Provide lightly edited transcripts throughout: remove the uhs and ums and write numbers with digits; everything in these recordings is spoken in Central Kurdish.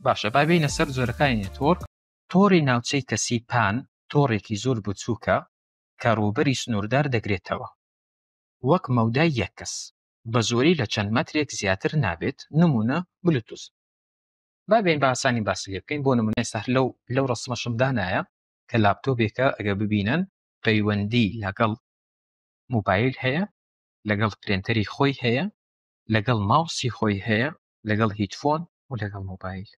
باشە با بێینە سەر جۆرەکانی network. تۆڕی ناوچەی کەسی PAN تۆڕێکی زۆر بچووکە کە ڕووبەری سنووردار دەگرێتەوە، وەک مەودای یەک کەس، بەزۆری لە چەند مەترێک زیاتر نابێت، نموونە بلوتوز. با بێین بە ئاسانی باسی لێ بکەین، بۆ نموونە ئێستا هەر لەو لەو ڕەسمەشم دانایە کە لاپتۆپێکە ئەگەر ببینن پەیوەندی لەگەڵ مۆبایل هەیە، لەگەڵ printer ی خۆی هەیە، لەگەڵ ماوسی خۆی هەیە، لەگەڵ headphone و لەگەڵ مۆبایل.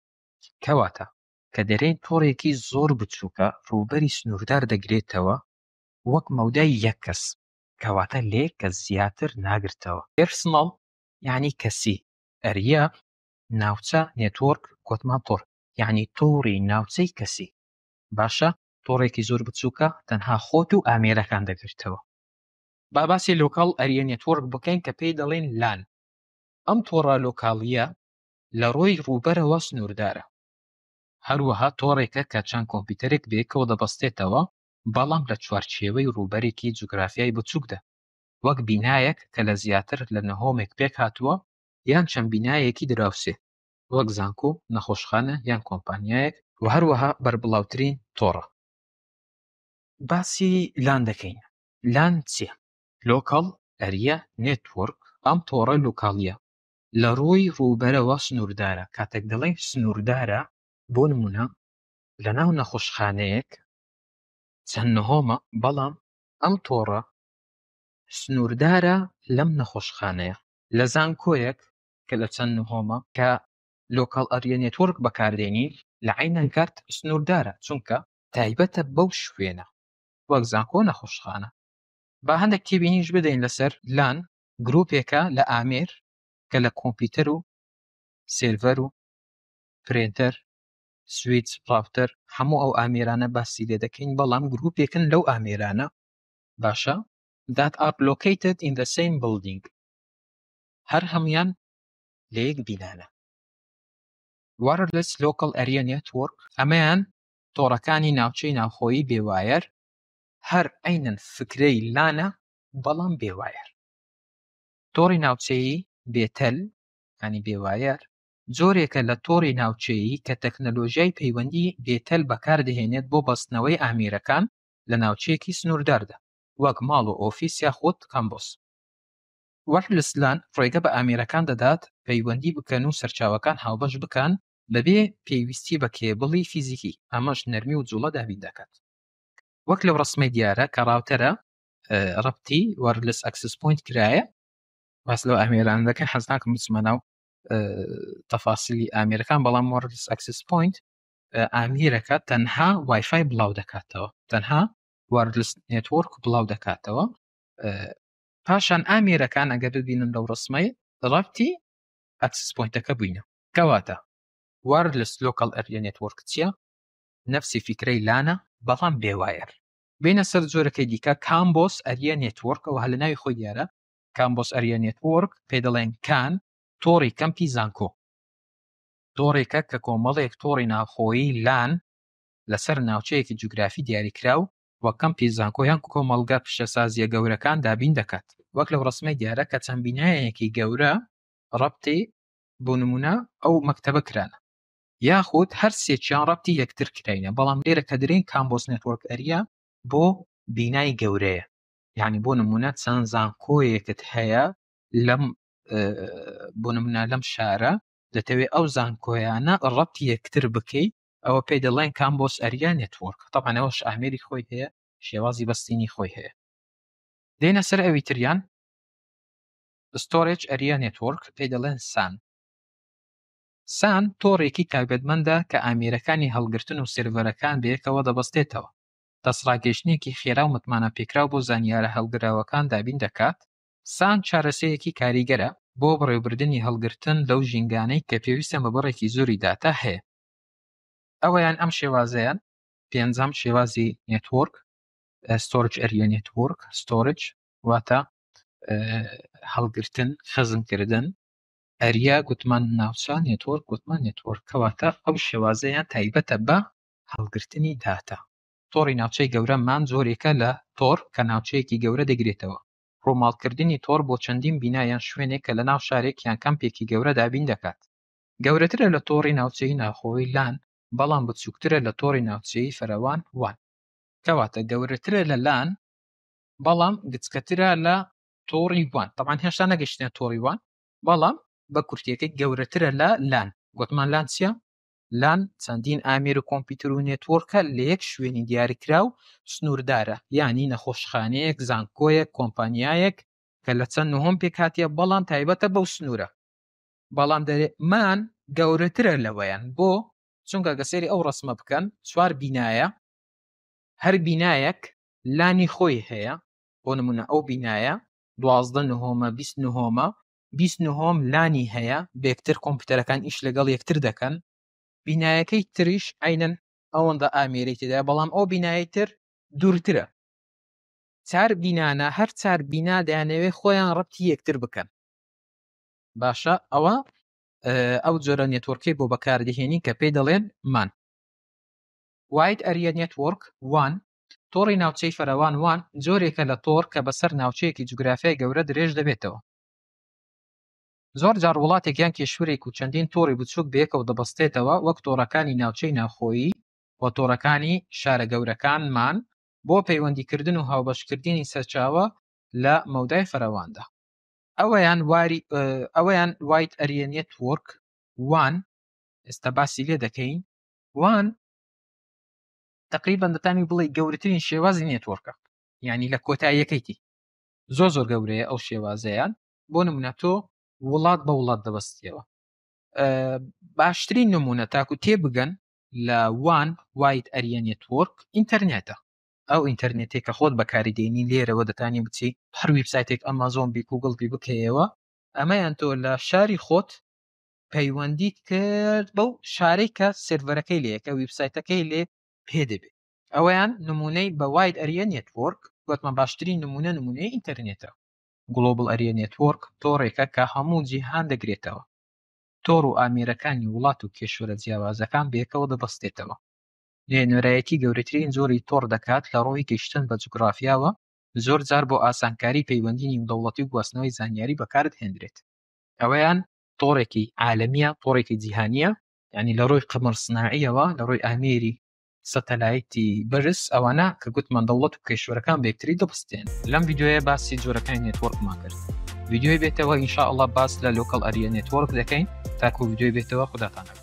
کەواتە کە دەرێین تۆڕێکی زۆر بچووکە ڕووبەری سنووردار دەگرێتەوە وەک مەودای یەک کەس، کەواتە لە یەک کەس زیاتر ناگرتەوە. Personal یانی کەسی، area ناوچە، network گۆتمان تۆڕ یانی تۆڕی ناوچەی کەسی. باشە تۆڕێکی زۆر بچووکە تەنها خۆت و ئامێرەکان دەگرتەوە. با باسی local area network بکەین کە پێی دەڵێن LAN. ئەم تۆڕە local ییە لە ڕووی ڕووبەرەوە سنووردارە. هەروەها تۆڕێکە کە چەند کۆمپیوتەرێک بەیەکەوە دەبەستێتەوە بەڵام لە چوارچێوەی ڕووبەرێکی جوگرافیای بچووکدا، وەک بینایەک کە لە زیاتر لە نهۆمێک پێکهاتووە یان چەند بینایەکی دراوسێ، وەک زانکۆ، نەخۆشخانە یان کۆمپانیایەک، و هەروەها بەربڵاوترین تۆڕە. باسی LAN دەکەین، LAN چییە؟ Local Area Network، ئەم تۆڕە local ییە لە ڕووی ڕووبەرەوە سنووردارە، کاتێک دەڵێین سنووردارە بۆ نموونە لەناو نەخۆشخانەیەک چەند نهۆمە بەڵام ئەم تۆڕە سنووردارە لەم نەخۆشخانەیە. لە زانکۆیەک کە لە چەند نهۆمە کە local area network بەکاردێنین لە عەینەن کات سنووردارە چونکە تایبەتە بەو شوێنە وەک زانکۆ نەخۆشخانە. با هەندێک تێبینیش بدەین لەسەر LAN گروپێکە لە ئامێر کە لە کۆمپیوتەر و سێرڤەر و printer switch router هەموو ئەو ئامێرانە باسی لێ دەکەین بەڵام گروپێکن لەو ئامێرانە باشە that are located in the same building هەر هەموویان لە یەک بینانە. Wireless Local Area Network ئەمەیان تۆڕەکانی ناوچەی ناوخۆیی بێ wire هەر عەینەن فکرەی LAN ە بەڵام بێ wire. تۆڕی ناوچەیی بێ تەل یانی بێ wire جۆرێکە لە تۆڕی ناوچەیی کە تەکنەلۆژیای پەیوەندی بێ تەل بەکاردەهێنێت بۆ بەستنەوەی ئامێرەکان لە ناوچەیەکی سنوورداردا وەک ماڵ و ئۆفیس یاخود کامپۆس. Wireless LAN ڕێگە بە ئامێرەکان دەدات پەیوەندی بکەن و سەرچاوەکان هاوبەش بکەن بەبێ پێویستی بە کێبڵی فیزیکی، ئەمەش نەرمی و جوڵە دابین دەکات. وەک لەو ڕەسمەی دیارە کە router ە ڕەبتی wireless access point کرایە. باس لەو ئامێرانە دەکەین حەز ناکەم بچمە ناو تەفاسیلی ئامێرەکان بەڵام wireless access point ئامێرەکە تەنها وایفای بڵاو دەکاتەوە تەنها wireless network بڵاو دەکاتەوە پاشان ئامێرەکان ئەگەر ببینن لەو ڕسمەی ڕەبتی access point ەکە بووینە کەواتە wireless local area network چییە؟ نەفسی فیکرەی LAN ە بەڵام بێ wire. بێینە سەر جۆرەکەی دیکە campus area network ئەوە هەر لە ناوی خۆی دیارە campus area network پێی دەڵێن CAN تۆڕی کەمپی زانکۆ تۆڕێکە کە کۆمەڵێک تۆڕی ناوخۆیی LAN لەسەر ناوچەیەکی جوگرافی دیاریکراو وەک کەمپی زانکۆ یان کۆمەڵگە پیشەسازییە گەورەکان دابین دەکات. وەک لەو ڕەسمەی دیارە کە چەند بینایەکی گەورە ڕەبتی بۆ نموونە ئەو مەکتەبە کرانە یاخود هەر سێکیان ڕەبتی یەکتر کراینە بەڵام لێرە کە درێین campus network area بۆ بینای گەورەیە یعنی بۆ نموونە چەند زانکۆیەکت هەیە لەم بۆ نمونە لەم شارە دەتەوێت ئەو زانکۆیانە ڕەبتی یەکتر بکەی ئەوە پێی دەڵێن campus area network تەبعەن ئەوەش ئامێری خۆی هەیە شێوازی بەستینی خۆی هەیە دێنە سەر ئەوی تریان storage area network پێی دەڵێن SAN SAN تۆڕێکی تایبەتمەندە کە ئامێرەکانی هەڵگرتن و سێرڤەرەکان بەیەکەوە دەبەستێتەوە دەستڕاگەیشتنێکی خێرا و متمانەپێکراو بۆ زانیارە هەڵگراوەکان دابین دەکات SAN چارەسەرێکی کاریگەرە بۆ بەڕێوەبردنی هەڵگرتن لەو ژینگانەی کە پێویستیان بە بڕێکی زۆری داتا هەیە. ئەوەیان ئەم شێوازەیان پێنجەم شێوازی network storage area network storage واتە هەڵگرتن خەزنکردن area گوتمان ناوچە network گوتمان network کەواتە ئەو شێوازەیان تایبەتە بە هەڵگرتنی داتا. تۆڕی ناوچەی گەورەمان جۆرێکە لە تۆڕ کە ناوچەیەکی گەورە دەگرێتەوە. ڕووماڵکردنی تۆڕ بۆ چەندین بینا یان شوێنێک کە لەناو شارێک یان کەمپێکی گەورە دابین دەکات. گەورەترە لە تۆڕی ناوچەیی ناوخۆیی LAN، بەڵام بچووکترە لە تۆڕی ناوچەیی فراوان WAN. کەواتە گەورەترە لە LAN بەڵام گچکەترە لە تۆڕی WAN. تەبعەن هێشتا نەگەشتینە تۆڕی WAN، بەڵام بە کورتیەکەی گەورەترە لە LAN. گوتمان LAN چییە؟ LAN چەندین ئامێر و کۆمپیوتەر و network ە لە یەک شوێنی دیاریکراو سنووردارە، یانی نەخۆشخانەیەک، زانکۆیەک، کۆمپانیایەک کە لە چەند نهۆم پێکهاتیە بەڵام تایبەتە بەو سنوورە. بەڵام دەرێ MAN گەورەترە لەوەیان. بۆ؟ چونکە گە سەیری ئەو ڕەسمە بکەن چوار بینایە، هەر بینایەک LAN ی خۆی هەیە. بۆ نمونە ئەو بینایە 12 نهۆمە، 20 نهۆمە، 20 نهۆم LAN ی هەیە، بێکتر کۆمپیوتەرەکان ئیش لەگەڵ یەکتر دەکەن. بینایەکەی تریش عەینەن ئەوەندە ئامێرەی تێدایە، بەڵام ئەو بینایەی تر دوورترە. چار بینانە، هەر چار بینا دەیانەوێت خۆیان ڕەبتی یەکتر بکەن. باشە ئەوە ئەو جۆرە network ەی بۆ بەکاردەهێنین کە پێی دەڵێن MAN. Wide Area Network، WAN، تۆڕی ناوچەی فراوان WAN جۆرێکە لە تۆڕ کە بەسەر ناوچەیەکی جوگرافیای گەورە درێژ دەبێتەوە. زۆر جار وڵاتێک یان کیشوەرێک و چەندین تۆڕی بچووک بەیەکەوە دەبەستێتەوە وەک تۆڕەکانی ناوچەی ناوخۆیی و تۆڕەکانی شارە گەورەکانمان بۆ پەیوەندیکردن و هاوبەشکردنی سەرچاوە لە مەودای فراواندا. ئەوەیان واری ئەوەیان Wide Area Network WAN ئێستا باسی لێ دەکەین. WAN تقریبا دەتانی بڵێ گەورەترین شێوازی network ە، یعنی لە کۆتاییەکەیتی زۆر زۆر گەورەیە ئەو شێوازەیان. بۆ نمونە تۆ وڵات بە وڵات دەبەستیەوە. باشترین نمونە تاکو تێبگەن لە WAN Wide Area Network ئینتەرنێتە. ئەو ئینتەرنێتێک کە خۆت بەکاری دێنی لێرەوە دەتانی بچی هەر ویبسایتێک ئەمازۆن بی گوگڵ بی بکەیەوە، ئەمەیان تۆ لە شاری خۆت پەیوەندیت کرد بەو شارەی کە سێرڤەرەکەی لێیە کە ویبسایتەکەی لێ پێ دەبێت. ئەوەیان نمونەی بە Wide Area Network گوتمان باشترین نمونە نمونەی ئینتەرنێتە. Global Area Network تۆڕێکە کە هەموو جیهان دەگرێتەوە. تۆڕ و ئامێرەکانی وڵات و کیشوەرە جیاوازەکان بەیەکەوە دەبەستێتەوە. نوێنەرایەتی گەورەترین جۆری تۆڕ دەکات لە ڕووی گەیشتن بە جوگرافیاوە، زۆر جار بۆ ئاسانکاری پەیوەندی نێودەوڵەتی و گواستنەوەی زانیاری بەکاردهێنرێت. ئەوەیان تۆڕێکی عالەمیە، تۆڕێکی جیهانیە، یعنی لە ڕووی قەمەر سناعیەوە، لە ڕووی ئامێری سەتەلایتی بەرز، ئەوانە کە گوتمان دەوڵەت و کیشوەرەکان بەیەکتری دەبەستێن. لەم ڤیدیۆیە باسی جۆرەکانی network مان کرد. ڤیدیۆی بێتەوە ئینشاءاللە باس لە Local Area Network دەکەین. تاکو ڤیدیۆی بێتەوە خوداتان لەگەڵ.